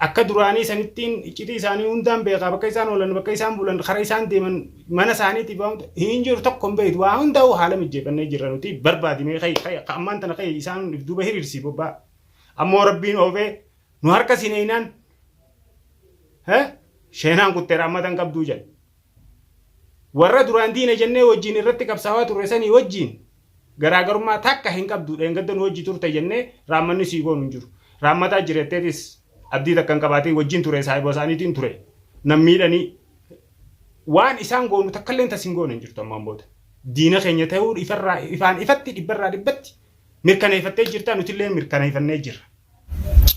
Akka duraanii sanittiin iccitii isaanii hundaan beekaa bakka isaan oolan bakka isaan bulan karaa isaan deeman mana isaaniitiif waan hunda hin jiru tokko hin beektu waa hundaa'u haala mijjeeffannee jirra nuti barbaadimee kai kai ka ammaan tana kai isaan if duuba hiriirsii bobbaa ammoo rabbiin oofee nu harka sineynaan he sheenaan kutteera ammatan qabduu jedhe Warra duraan diina jennee wajjiin irratti qabsaawaa turre sanii wajjiin garaagarummaa takka hin qabdu dheengadda nu wajji turte jennee raammanni sii goonu hin jiru. Raammataa jira jetteetis abdii takka hin qabaatiin wajjiin ture saahiba isaaniitiin ture. Nan miidhanii waan isaan goonu takkalleen tas hin goone hin jirtu ammaan booda. Diina keenya ta'uu ifarraa ifaan ifatti dhibbarraa dhibbatti mirkaneeffattee jirta nutillee mirkaneeffannee jirra.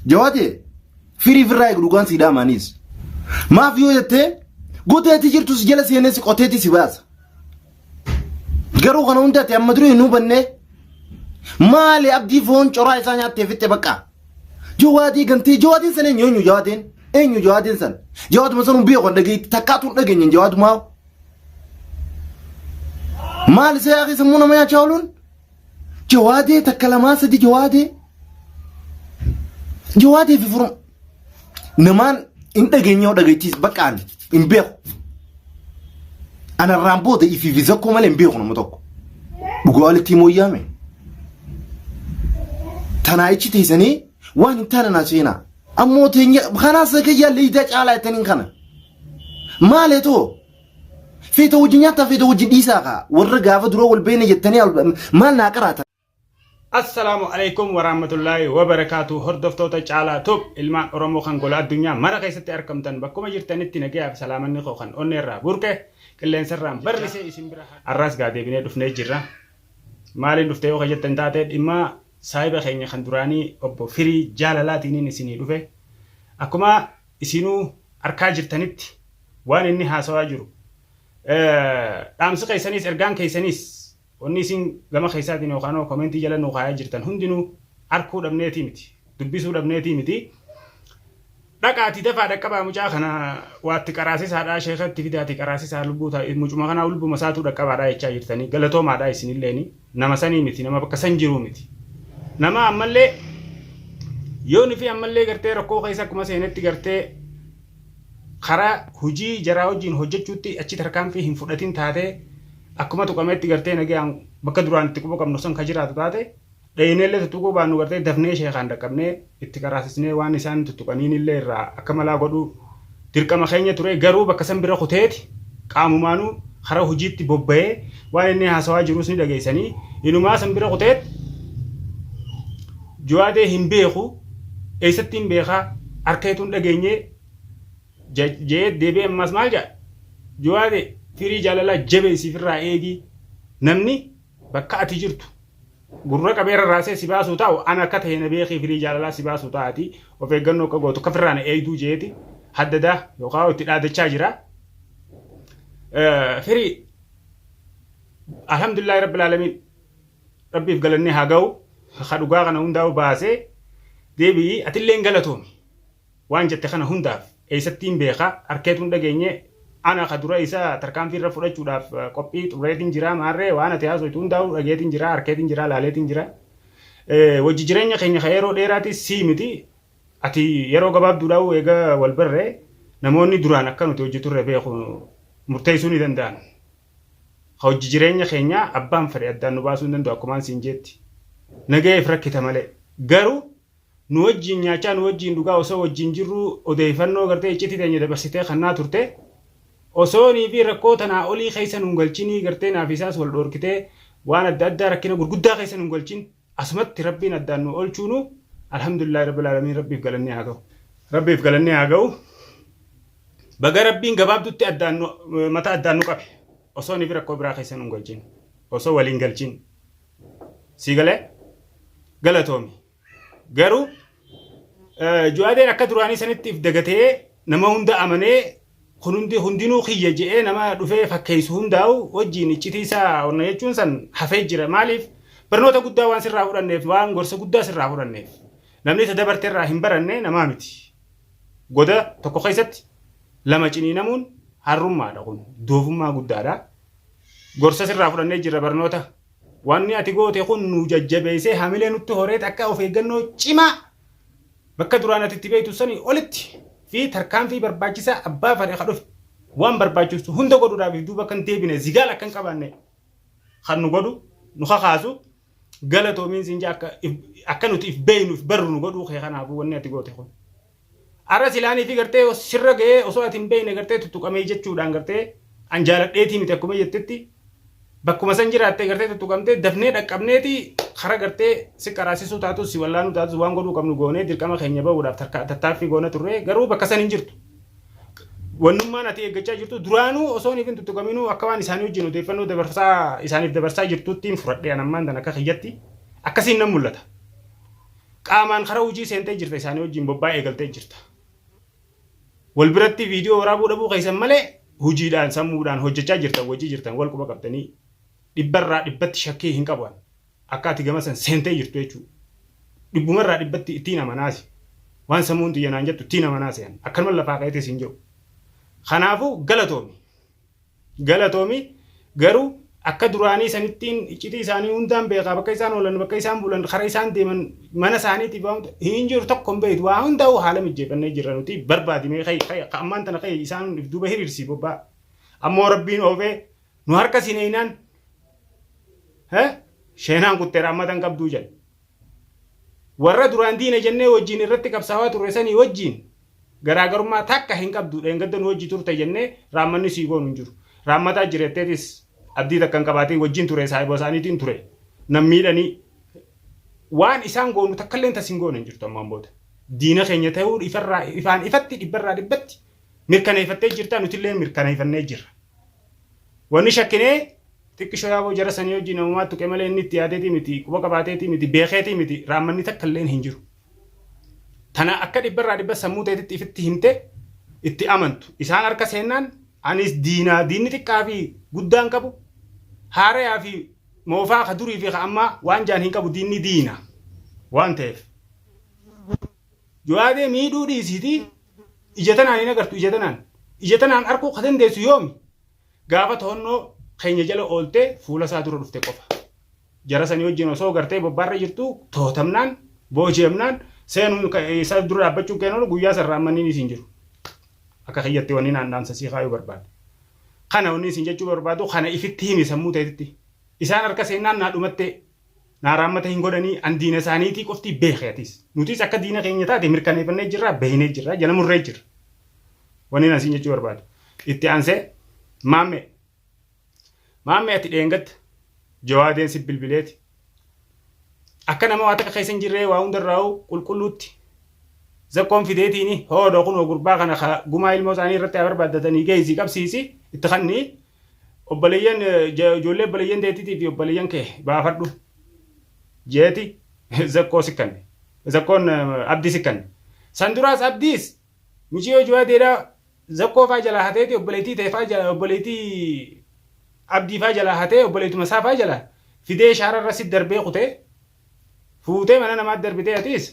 Jawaate firii firraa eegu dhugaan sii dhaamaanis. Maaf yoo jettee goteetii jirtu si jala seenee si qoteetii si baasa. Garuu kana hunda ati amma dura hin hubanne maali abdii foon coraa isaa nyaattee fixxe bakka. Jawaatee gantee jawaateen san eenyu eenyu jawaateen eenyu jawaateen san jawaatuma san hin beeku dhageetti takkaatu hin dhageenye jawaatumaa. Maali isa yaaqii sammuu nama nyaachaa ooluun? Jawaadee takka lamaa sadi jawaadee. Jawaadee fi furum. Namaan hin dhageenye yoo dhageettiis baqqaan hin beeku. Anarraan booda ifii fi zakkoo malee hin beeku nama tokko. Dhugaa walitti himuu yaame. Tanaa ichi teessanii waan hin taane naa seenaa. Ammoo teenya kanaas kayyaa leeydaa caalaa jettaniin kana. Maalee too? Feeta wajjin nyaattaa feeta wajjin dhiisaa kaa warra gaafa dura wal beekne jettanii maal naa qaraata. Assalaamu alaikum warahmatullaahi wabarakaatu hordoftoota Caalaa Tube ilmaan Oromoo kan gola addunyaa mara keessatti argamtan bakkuma jirtanitti nagayaa fi salaamanni koo kan onnee irraa burqe qilleensarraan barrisee isin bira har'aas gaa deebinee dhufnee jirra. Maaliin dhufte yoo ka jettan taate dhimma saahiba keenya kan duraanii obbo Firii Jaalalaatiiniin isinii dhufe. Akkuma isinuu arkaa jirtanitti waan inni haasawaa jiru dhaamsi keessaniis ergaan keessaniis wanni isin gama keessaatiin yookaan komentii jala nuu kaayaa jirtan hundinuu arkuu dhabneetii miti dubbisuu dhabneetii miti. Dhaqaati dafaa dhaqqabaa mucaa kana waatti qaraasisaadhaa sheekatti fidaati qaraasisaa lubbuu mucuma kanaa lubbuma isaatuu dhaqqabaadhaa jechaa jirtanii galatoomaadhaa isinilleeni nama sanii miti nama bakka san jiruu miti. Nama ammallee yoon fi ammallee gartee rakkoo keessa akkuma seenetti gartee karaa hujii jaraa wajjin hojjechuutti achi tarkaanfii hin fudhatin taatee akkuma tuqametti gartee nagayaan bakka duraan itti quba qabnu san ka jiraatu taate dhayineellee tuttuquu baannu gartee dafnee sheekaan dhaqqabnee itti qaraasisnee waan isaan tuttuqaniinillee irraa akka malaa godhuu dirqama keenya ture garuu bakka san bira kuteeti qaamumaanuu karaa hojiitti bobba'ee waan inni haasawaa jirus ni dhageessanii inumaa san bira kuteet Juwaadee hin beeku eessatti hin beekaa harkeetu hin dhageenye jee deebi'ee ammas maal jedha Juwaadee firii jaalalaa jabeessiif irraa eegi namni bakka ati jirtu gurra qabee rarraasee si baasuu taa'u ana akka ta'e na beekii firii jaalalaa si baasuu taa'ati of eeggannoo akka gootu akka firraa na eegduu jeeti haddadaa yookaan itti dhaadachaa jira. Firii alhamdulillahi rabbil aalamiin rabbiif galanni haa ga'u ka dhugaa kana hundaa'u baasee deebi'i atilleen galatoomi waan jette kana hundaaf eessattiin beeka harkeetuun dhageenye ana ka dura isa tarkaanfii irra fudhachuudhaaf qophii xumureetiin jira maarree waan ati haasoytu hundaa'u dhageetiin jira harkeetiin jira laaleetiin jira wajji jireenya keenya ka yeroo dheeraatis sii miti ati yeroo gabaabduudhaa'u eega wal barree namoonni duraan akka nuti hojii turre beeku murteessuu ni danda'an. Ka hojii jireenya keenyaa abbaan fedhe addaan nu baasuu hin danda'u akkumaan siin jeetti. Nagayeef rakkita malee. Garuu nu wajjin nyaachaa nu wajjin dhugaa osoo wajjin jirruu odeeffannoo gartee iccitii teenya dabarsitee kannaa turte osoo nii fi rakkoo tanaa olii keessa nun galchinii gartee naaf isaas wal dhoorkitee waan adda addaa rakkina gurguddaa keessa nun galchin asumatti rabbiin addaan nu oolchuunu alhamdulillahi rabbil aalamiin rabbiif galanni haa ga'u. Rabbiif galanni haa ga'u. Baga rabbiin gabaabdutti addaan nu mata addaan nu qabe osoo ni fi rakkoo biraa keessa nun galchin osoo waliin galchin sii galee galatoomi. Garuu Juwaadeen akka duraanii sanitti if dagatee nama hunda amanee kun hundi hundinuu kiyya je'ee nama dhufee fakkeessu hundaa'u wajjiin iccitii isaa onna jechuun san hafee jira. Maaliif barnoota guddaa waan sirraa fudhanneef waan gorsa guddaa sirraa fudhanneef namni isa dabarte irraa hin baranne namaa miti. Goda tokko keessatti lama ciniinamuun harrummaadha kun doofummaa guddaadha. Gorsa sirraa fudhannee jirra barnoota. Wanni ati goote kun nu jajjabeessee hamilee nutti horeet akka of eeggannoo cimaa Bakka duraan ati itti beektu sanii olitti fi tarkaanfii barbaachisaa abbaa fedhe ka dhufe waan barbaachisu hunda godhuudhaaf if duuba kan deebine zigaal akka hin qabaanne kan nu godhu nu kakaasu galatoomiin siin jaa akka akka nuti if beeynu if barru nu godhuu kee kanaafuu wanni ati goote kun. Arra silaanii fi gartee sirra ga'ee osoo ati hin beekne gartee tuttuqamee jechuudhaan gartee an jaaladheetii miti akkuma jettetti bakkuma san jiraattee gartee tuttuqamtee dafnee dhaqqabneeti kara gartee si qaraasisuu taatus si wallaanuu taatus waan godhuu qabnu goonee dirqama keenya bahuudhaaf tattaaffii goona turre garuu bakka san hin jirtu. Wannummaan ati eeggachaa jirtu duraanuu osoo hin tuttuqaminuu akka waan isaanii wajjin odeeffannoo dabarsaa isaaniif dabarsaa jirtuuttiin fudhadhee an ammaan tan akka kiyyatti akkasiin nan mul'ata. Qaamaan kara hojii seentee jirta isaanii wajjin bobbaa eegaltee jirta. Wal biratti viidiyoo waraabuu dhabuu keessan malee hojiidhaan sammuudhaan hojjechaa jirtan wajjii jirtan wal quba qabdanii dhibbarraa dhibbatti shakkii hin qabu an. Akka ati gama san seentee jirtu jechuudha. Dhibbumarraa dhibbatti ittiin amanaasi. Waan sammuun tiyya naan jettu ittiin amanaasi an. Akkanuma lafaa ka'eetis hin jiru. Kanaafuu galatoomi. Galatoomi garuu akka duraanii sanittiin iccitii isaanii hundaan beekaa bakka isaan oolan bakka isaan bulan kara isaan deeman mana isaaniitiif waan hunda hin jiru tokko hin beektu waa hundaa'u haala mijjeeffannee jirra nuti barbaadimee kai kai ka ammaan tana kai isaan if duuba hiriirsi bobbaa ammoo rabbiin oofee nu harka sineynaan sheenaan kutteera amma tan qabduu jedhe Warra duraan diina jennee wajjiin irratti qabsaawaa turre sanii wajjiin garaagarummaa takka hin qabdu dheengadda nu wajji turte jennee raammanni sii goonu hin jiru. Raammataa jira jetteetis abdii takka hin qabaatiin wajjiin ture saahiba isaaniitiin ture. Nan miidhanii waan isaan goonu takkalleen tas hin goone hin jirtu ammaan booda. Diina keenya ta'uu ifarraa ifaan ifatti dhibbarraa dhibbatti mirkaneeffattee jirta nutillee mirkaneeffannee jirra. Wanni shakkinee xiqqishoo yaaboo jara sanii hojii namumaa tuqe malee inni itti yaadeetii miti quba qabaateetii miti beekeetii miti raammanni takka illeen hin jiru. Tana akka dhibbarraa dhibba sammuu teetitti ifitti himte itti amantu. Isaan harka seennaan anis diinaa diinni xiqqaa fi guddaan qabu haarayaa fi moofaa ka durii fi ka ammaa waan jaan hin qabu diinni diina waan ta'eef. Jawaadee miidhuu dhiisiitii ija tanaan hin agartu ija tanaan. Ija tanaan arkuu ka dandeessu yoomi? Gaafa to'annoo keenya jala ooltee fuula isaa dura dhufte qofa. Jara sanii wajjin osoo gartee bobbaarra jirtu to'atamnaan booji'amnaan seenuun isa dura dhaabbachuun keenya oolu guyyaa san raammanniin isin jiru. Akka kiyyatti wanni naan dhaamsa sii kaayuu barbaadu. Kana wanni isin jechuu barbaadu kana ifitti himi sammuu teetitti. Isaan harka seennaan naa dhumattee Naa raammata hin godhanii an diina isaaniitii qoftii beeki atis. Nutis akka diina keenya taate mirkaneeffannee jirra beeynee jirra jala murree jirra. Wanni an siin jechuu barbaadu. Itti aansee maammee. Maammee ati dheengadda jawaadeen si bilbileeti. Akka nama waa takka keessa hin jirree waa hundarraa'u qulqulluutti zakkoon fideetiini hoodoo kunoo gurbaa kana ka gumaa ilmoo isaanii irratti haa barbaaddatanii geessii qabsiisi itti kannii Obboleeyyan ijoollee obboleeyyan teetiitii fi obboleeyyan kee baafadhu jeeti zakkoo si kanne. Zakkoon abdii si kanne. San duraas abdiis miciyoo juwaadeedhaa zakkoo faa jalaa hateeti obboleettii tee faa jalaa obboleettii abdii faa jalaa hatee obboleettuma isaa faa jalaa fidee shaara irra si darbee kutee fuutee mana namaatti darbitee atiis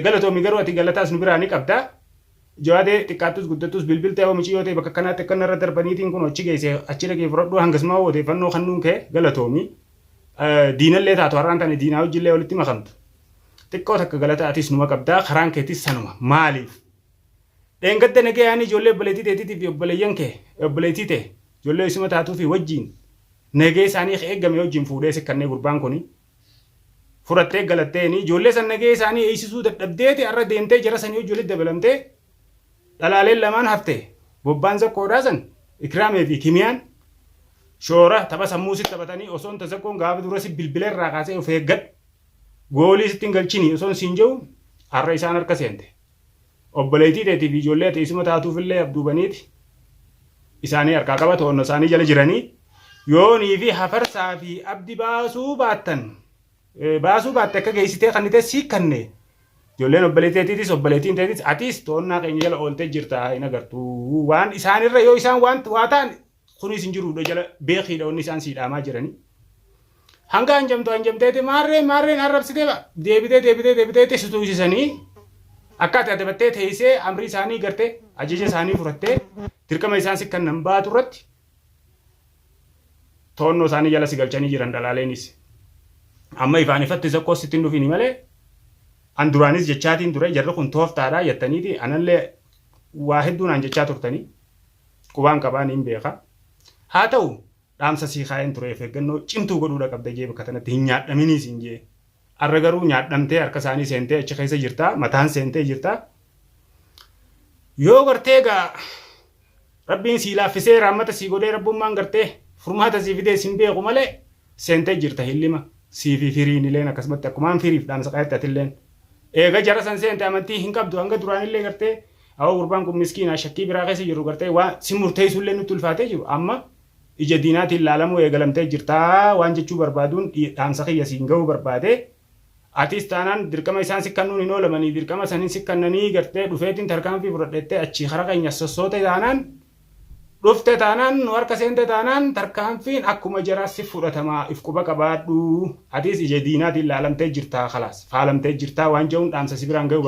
galatoomi garuu ati galataas nu biraa ni qabdaa. Jawaadee xiqqaattus guddattus bilbiltee hoo miciyyoo ta'e bakka kanaatti akka narra darbaniitiin kun achi geesse achi dhaqee fudhadhu hangasuma odeeffannoo kennuun kee galatoomi. Diinallee taatu har'aan tane diinaa wajjillee walitti makamtu. Xiqqoo takka galata atis numa qabdaa karaan keetis sanuma maaliif? Dheengadda nagayaan ijoollee obboleettii teetiitii fi obboleeyyan kee obboleettii tee ijoollee isuma taatuu fi wajjiin nagee isaanii eeggame wajjin fuudhee sikkannee gurbaan kuni fudhattee galatteeni ijoollee san nagahee isaanii eeysisuu dadhabdeeti har'a deemtee jara sanii wajji walitti dabalamtee dhalaaleen lamaan hafte bobbaan zakkoodhaa san ikraamee fi kimiyaan shoora tapha sammuu si taphatanii osoon ta zakkoon gaafa dura si bilbila irraa kaasee of eeggadhu goolii sitti hin galchini osoon siin jedhu har'a isaan harka seente obboleettii teetii fi ijoollee ati isuma taatuufillee abduubaniiti isaanii harkaa qaba to'annoo isaanii jala jiranii yoonii fi hafarsaa fi abdi baasuu baattan baasuu baatte akka geessitee kannitee sii kanne ijoolleen obboleettii teetiitis obboleettiin teetis atis to'annaa keenya jala ooltee jirta hin agartu waan isaanirra yoo isaan waan waa ta'an kunis hin jiruudha jala beekiidha wanni isaan sii dhaamaa jiranii. Hanga hanjamtu hanjamteeti maarree maarreen arrabsitee deebitee deebitee deebitee si tuusisanii akka ati adabattee teessee amrii isaanii gartee ajaja isaanii fudhattee dirqama isaan si kennan baatu irratti to'annoo isaanii jala si galchanii jiran dhalaaleenis. Amma ifaan ifatti zakkoo sitti hin dhufini malee An duraanis jechaatiin ture jarri kun tooftaadha jettaniiti anallee waa hedduu naan jechaa turtanii qubaan qabaa niin beeka. Haa ta'u dhaamsa sii kaa'een ture of eeggannoo cimtuu godhuudha qabda jee bakka tanatti hin nyaadhaminii siin jee. Arra garuu nyaadhamtee harka isaanii seentee achi keessa jirta mataan seentee jirta. Yoo gartee egaa Rabbiin sii laaffisee raammata sii godhee rabbummaan gartee furmaata sii fidee sin beeku malee seentee jirta hillima sii fi firiin ileen akkasumatti akkumaan firiif dhaamsa qayetti atilleen eega jara san seente amantii hin qabdu hanga duraanillee gartee awoo gurbaan kun miskiina shakkii biraa keessa jiru gartee waa si murteessuullee nutti ulfaatee jiru amma ija diinaatiin laalamuu eegalamtee jirtaa waan jechuu barbaaduun dhaamsa kiyya siin ga'uu barbaade. Atis taanaan dirqama isaan si kannuun hin oolamanii dirqama sanin si kannanii gartee dhufeetiin tarkaanfii fudhadhettee achii kara keenya sossoote taanaan dhufte taanaan nu harka seente taanaan tarkaanfiin akkuma jaraa si fudhatamaa if quba qabaadhu atis ija diinaatiin laalamtee jirtaa kalaas faalamtee jirtaa waan je'uun dhaamsa si biraan ga'uu.